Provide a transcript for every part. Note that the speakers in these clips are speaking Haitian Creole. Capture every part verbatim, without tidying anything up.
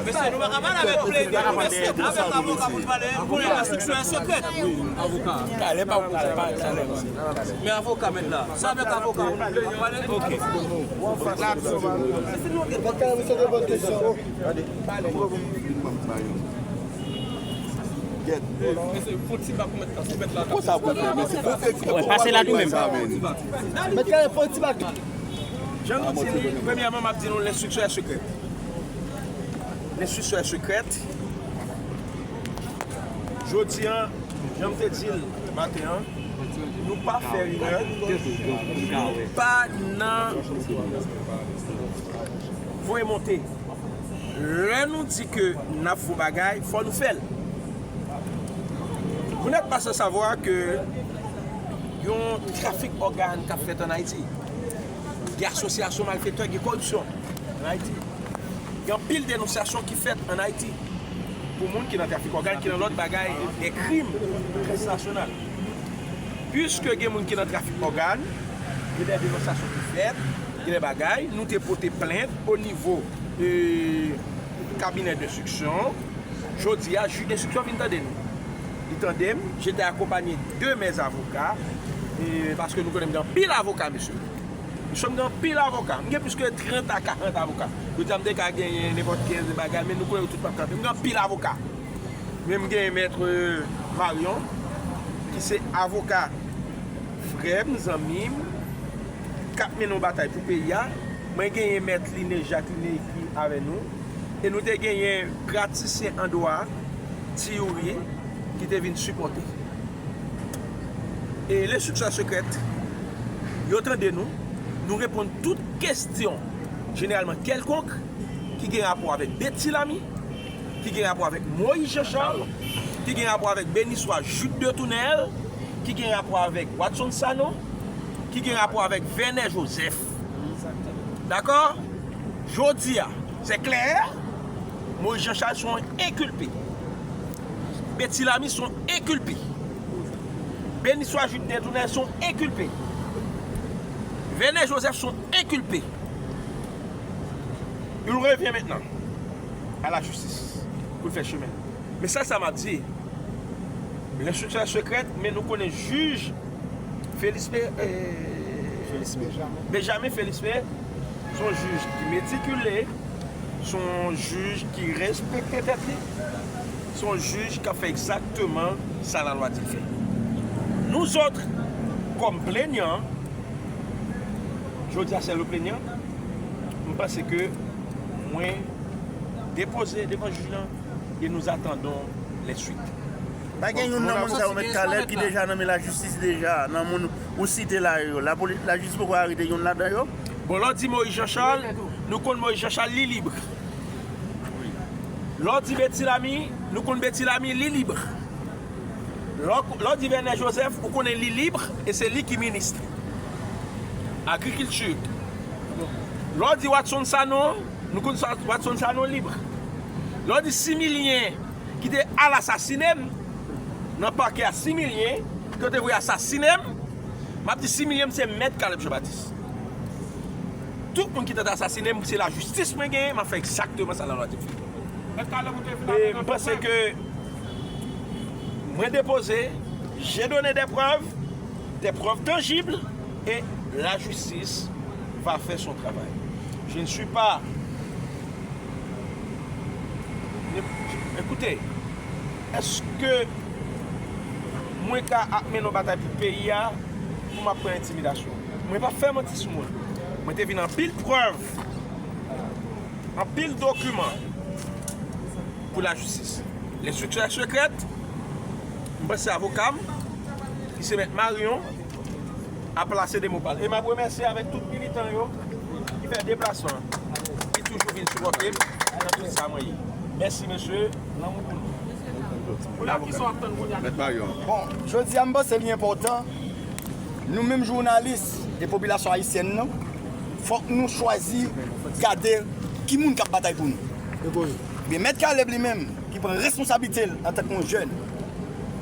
Mesye, nou pa ka pale avèk plede, mesye, avèk avoka pou n pale, pou l enstriksyon sekrè. Men avoka mèt la. Se avèk avoka pou n pale. Ok. Mesye, fon ti bak pou mèt la. Konsa pou fè, mesye. Fon ti bak. Jan nou di li, premyèman, m ap di nou, lenstriksyon sekrè. Lenstriksyon sekrè. Jodi a, jan m te di l maten an, nou pa fè rimè, nou pa nan voye monte. Lè nou di ke n ap fè yon bagay, fò nou fè l. Vous n'êtes pas sans savoir que yon trafik ògàn k ap fèt ann Ayiti. Gen asosyasyon malfektè, gen koripsyon ann Ayiti. Gen anpil denonsyasyon ki fèt ann Ayiti pou moun ki nan trafik ògàn, ki nan lòt bagay, de krim transnasyonal. Piske gen moun ki nan trafik ògàn, gen de denonsyasyon ki fèt, gen de bagay, nou te pote plent o nivo, e, kabinè denstriksyon. Jodi a, jij denstriksyon vin tande nou. Li tande m, j'étais accompagné de mes avocats, e, paske nou konnen m gen anpil avoka, mesye. Mesye, m gen anpil avoka. M gen plis ke trant a karant avoka. Yo di a m te ka genyen nenpòt kenz bagay, men nou konnen yo tout p ap kanpe. M gen anpil avoka. Men m genyen mèt, euh, Marion, ki se avoka frè m, zanmi m, k ap mennen yon batay pou peyi a. Mwen genyen mèt Liné Jacqueline ki avè nou. E nou te genyen pratisyen an dwa, Ti Youri, ki te vin sipòte. E lenstriksyon sekrè, yo tande nou, nou reponn tout kesyon, jeneralman kèlkonk, ki gen rapò avèk Betty Lamy, ki gen rapò avèk Moïse Jean Charles, ki gen rapò avèk Beniswa Jude de Tournelle, ki gen rapò avèk Watson Sanon, ki gen rapò avèk Vernet Joseph. Dakò? Jodi a, se klè, Moïse Jean Charles se yon enkilpe. Betty Lamy se yon enkilpe. Beniswa Jude de Tournelle se yon enkilpe. Vernet Joseph se yon enkilpe. Il revient maintenant à la justice pou l fè chemen. Men sa, sa m ap di, lenstriksyon sekrè, men nou konnen jij Félix Pe-, eh, Benjamin Félix Pe, se yon jij ki metikile, se yon jij ki respekte tèt li, se yon jij k ap fè egzakteman sa lalwa di l fè. Nou zòt, kòm plenyan, jodi a se le plenyan, m panse ke mwen depoze devan jij lan, et nous attendons les suites. Pa gen youn nan moun sa yo, Mèt Caleb, ki deja nan men lajistis deja, nan moun ou site la yo. Lapoli-, lajistis poko arete youn ladan yo? Bon, lè w di Moïse Jean Charles, nou konn Moïse Jean Charles, li lib. Lè w di Betty Lamy, nou konn Betty Lamy, li lib. Lè w, lè w di Vernet Joseph, ou konnen li lib, e se li ki minis agrikilti. Lè w di Watson Sanon, nou konn sa, Watson Sanon lib. Lè w di Similyen ki te al asasine m nan pakè a, Similyen ke yo te voye asasine m, m ap di Similyen m se Mèt Caleb Jean Baptiste. Tout moun ki tante asasine m, se lajistis mwen genyen, m ap fè egzakteman sa lalwa di m fè. E m panse ke mwen depoze, j'ai donné des preuves, des preuves tangibles, et la justice va faire son travail. Je ne suis pas Ne-, ekoute, èske mwen ka ap mennen yon batay pou peyi a, pou m ap pran entimidasyon? Mwen p ap fè manti sou mwen. Mwen te vin anpil prèv, anpil dokiman pou lajistis. Lenstriksyon sekrè, m panse avoka m, ki se Mèt Marion, ap plase de mo pa l. E m ap remèsye avèk tout militan yo ki fè deplasman an, ki toujou vin sipòte m nan tout sa mwen ye. Mèsi, mesye. Lanmou pou nou. Mèt Marion. Bon, jodi a, m panse li enpòtan. Nou menm jounalis e popilasyon ayisyèn nan, fòk nou chwazi gade ki moun k ap batay pou nou. Ebyen, Mèt Caleb li menm, ki pran responsablite l antanke yon jèn,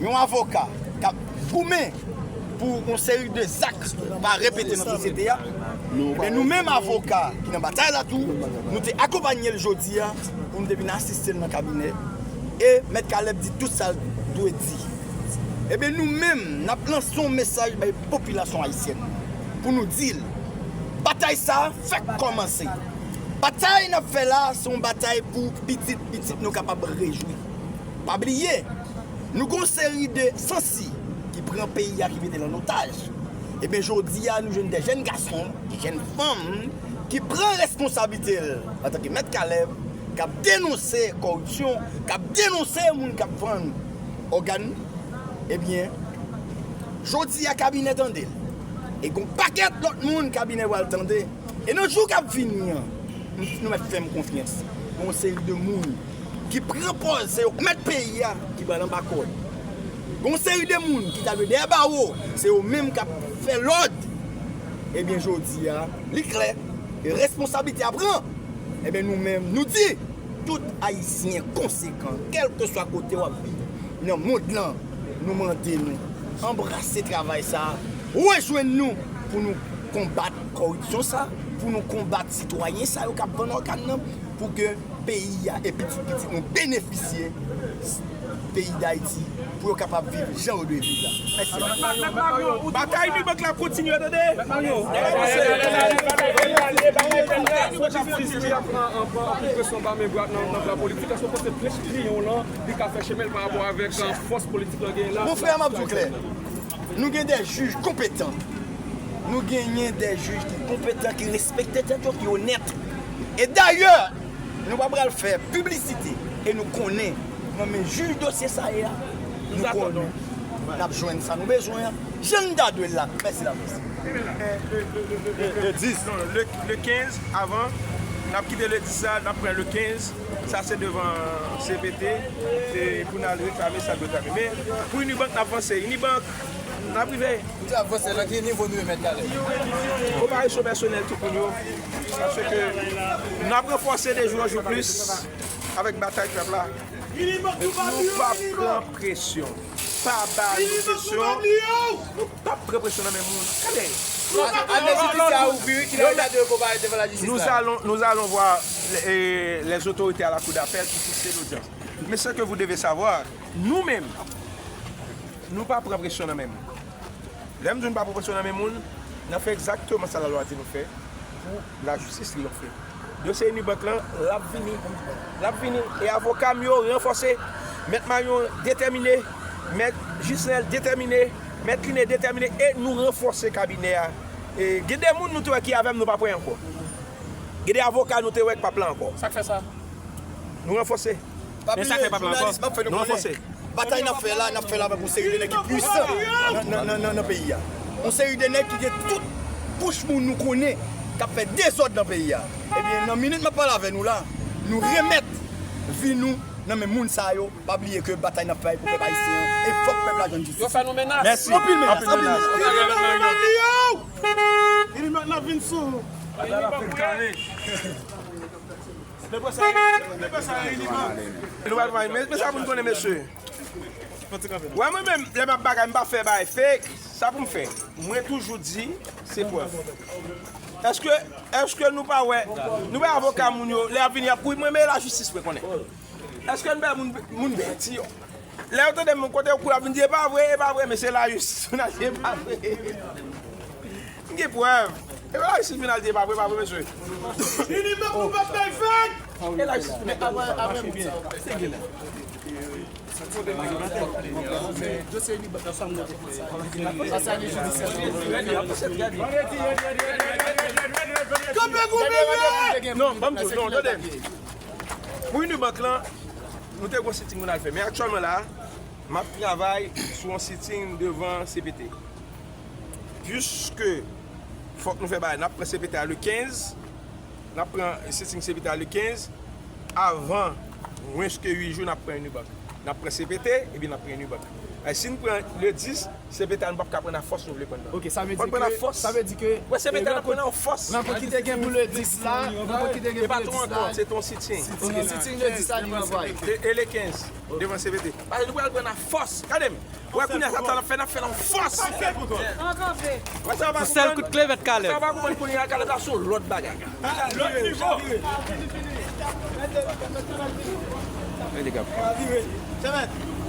yon avoka k ap goumen pou yon seri de zak pa repete nan sosyete a, Ebyen, nou menm avoka ki nan batay la tou, nou te akonpanye l jodi a pou nou te vin asiste l nan kabinè. E Mèt Caleb di tout sa l dwe di. Ebyen, nou menm, n ap lanse yon mesaj bay popilasyon ayisyèn pou nou di l, batay sa a fèk kòmanse. Batay n ap fè la, se yon batay pou pitit pitit nou kapab rejwi. Pa bliye, nou gen yon seri de sansi ki pran peyi a, ki mete l an otaj. Ebyen, jodi a, nou jwenn de jèn gason, de jèn fanm ki pran responsablite l antanke Mèt Caleb, k ap denonse kòripsyon, k ap denonse moun k ap vann ògàn. Ebyen, jodi a, kabinè tande l. E gen yon pakèt lòt moun kabinè pral tande. E nan jou k ap vini an, nou mèt fè m konfyans. Gen yon seri de moun ki pran pòz se yo k mèt peyi a, ki pral anba kòd. Gen yon seri de moun ki ta dwe dèyè bawo, se yo menm k ap fè lòd. Ebyen, jodi a, li klè, e responsablite a pran. Ebyen, nou menm, nou di, tout Ayisyen konsekan, kèlkeswa kote w ap viv nan mond lan, nou mande nou anbrase travay sa a, rejwenn nou pou nou konbat kòripsyon sa, pou nou konbat sitwayen sa yo k ap vann ògàn nan, pou ke peyi a e pitit pitit nou benefisye peyi Dayiti, pou yo kapab viv jan yo dwe viv la. Mèsi. Batay Unibank la kontinye, tande. Sou jistis ki ap pran anpil presyon ba men bra nan, nan plan politik, èske w panse plis kliyon lan, li ka fè chemen l pa rapò avèk, euh, fòs politik lan genyen la? Mon frè, m ap di w klè. Nou gen de jij konpetan. Nou genyen de jij ki konpetan, ki respekte tèt yo, ki onèt. E dayè, nou pa pral fè piblisite. E nou konnen, nan men jij dosye sa ye a, nou konnen n ap jwenn sa nou bezwen an. Jan n ta dwe l la. Mèsi laprès. Le, le dis. Non, le, le kenz, avan, n ap kite le dis la, n ap pran le kenz. Sa se devan C P T, e pou n al reklame sa n dwe reklame. Men, pou Unibank, n ap vanse. Unibank, n ap rive. Ou di avanse, nan ki nivo nou ye, Mèt Caleb? Konparezon pèsonèl tout moun yo. Paske n ap ranfòse de jou an jou plis avèk batay k ap la. Nou p ap pran presyon. Pa ba nou presyon. Nou p ap pran presyon nan men moun. Gade. Ane jidisya a ouvri, wi, ki lè w ta dwe konpare devan lajistis la? Nous allons, nous allons voir les, les autorités à la cour d'appel pour fixer l'audience. Mais ce que vous devez savoir, nou menm, nou pa pran presyon nan men moun. Lè m di n pa pran presyon nan men moun, n ap fè egzakteman sa lalwa di nou fè pou lajistis triyonfe. Dosye Unibank lan, l ap vini. L ap vini. E avoka m yo ranfòse. Mèt Marion detèmine. Mèt Jisnèl detèmine. Mèt Line detèmine. E nou ranfòse kabinè a. E gen de moun nou te wè ki avè m, nou pa pran ankò. Gen de avoka nou te wè k p ap la ankò. Sa k fè sa? Nou ranfòse. Men sa k fè p ap la ankò. Nou ranfòse. Batay n ap fè la, n ap fè l avèk yon seri de nèg ki pwisan nan, nan, nan, nan, nan peyi a. Yon seri de nèg ki gen tout kouch moun nou konnen k ap fè dezòd nan peyi a. Ebyen, nan minit m ap pale avè nou la, nou remèt vi nou nan men moun sa yo. Pa bliye ke batay n ap fè a e pou pèp ayisyen an, e fòk pèp la jwenn jistis. Yo fè nou menas. Mèsi. Anpil menas, anpil menas. Anpil menas. N ap vin sou ou. Nou pral bay, men, men sa pou n konnen, mesye. Wè, mwen menm, lè m ap bagay, m pa fè bagay fake. Sa pou m fè? Mwen toujou di, se prèv. Èske, èske nou pa wè, nou wè avoka moun yo, lè y ap vini, y ap kouri, mwen, men lajistis mwen konnen. Èske n wè moun, moun pèdi yo? Lè yo tande moun kote yo kouri ap vin di, "E pa vre, e pa vre, men se lajistis vin al di, e pa vre." M gen prèv. E pa lajistis vin al di, "E pa vre, e pa vre, mesye." Li di, "Men ou pa bay fèk!" E lajistis vin al di, "E pa vre, mesye." Kanpe goumen! Non, ban m di w, non, tande. Pou Unibank lan, nou te gon sitting pou n al fè. Men aktyèlman la, m ap travay sou yon sitting devan C P T. Piske fòk nou fè bagay, n ap pran C P T a le kenz, n ap pran sitting C P T a le kenz, avan mwens ke uit jou, n ap pran Unibank. N ap pran C P T, epi n ap pran Unibank. E si n pran le dis, C P T a nou p ap ka pran nan fòs nou vle pran nan. Ok, sa vle di ke, sa vle di ke, wè, C P T a n ap pran nan fòs. Rankont ki te gen pou le dis la, rankont ki te gen pou le dis la. E pa tou rankont, se te yon sitting. Ok, sitting le dis la, li ranvwaye. E, e le kenz, devan C P T. Paske nou pral pran nan fòs. Gade m. Wè kounye a sa, sa n ap fè, n ap fè nan fòs. Pou sèl kout kle, mèt Kalèb. Sa pa konprann kounye a, Kalèb la se yon lòt bagay. Lòt nivo. Gade, gade.